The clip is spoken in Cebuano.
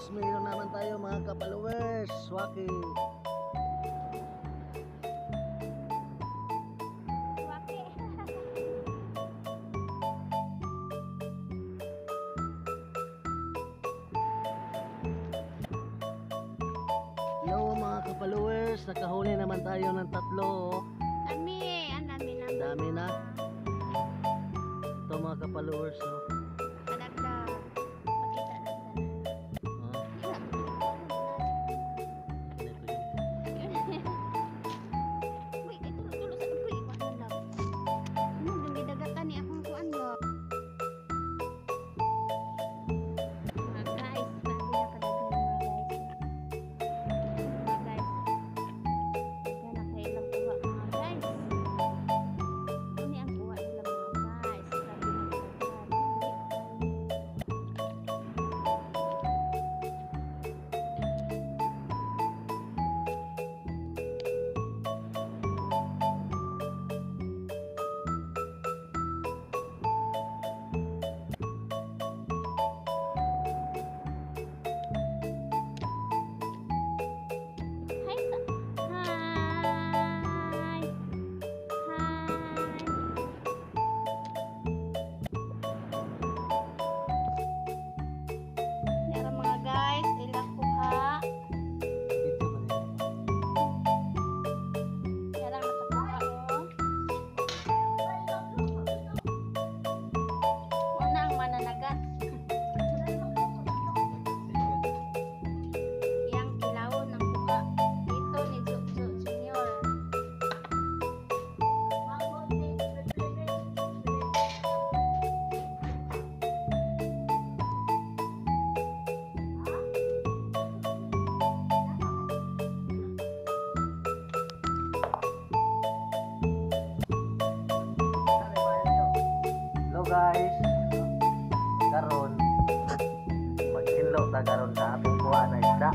Meron naman tayo, mga ka-followers. Swaki. Waki. Hello, mga ka-followers. Nakahuli naman tayo ng tatlo, oh. Dami eh. Ang dami na. Ang dami na. Ito, mga ka-followers, oh. Kadagdag. Pakita lang sana. Ah, ito yun. Uy, ay tulo-tulo sa uy, kuan lang. Ano dong gidagatan ni akong kuan ba? Mga guys, grabe na kadaghan, mga guys. Mga guys. Daghan na kay ilang kuha, mga guys. Ano ang kuha nila, mga guys? Grabe na kadaghan. Hindi kayo. Hi sa Hi. Hi. Meron, mga guys, ilang kuha. Dito ba rin? Meron nakakuha oh. Wala ang mananagat. Yang kilawon ng kuha. Dito ni Jojo Junior. Hello, guys. Karon maghinlo ta karon sa atong kuha na isda.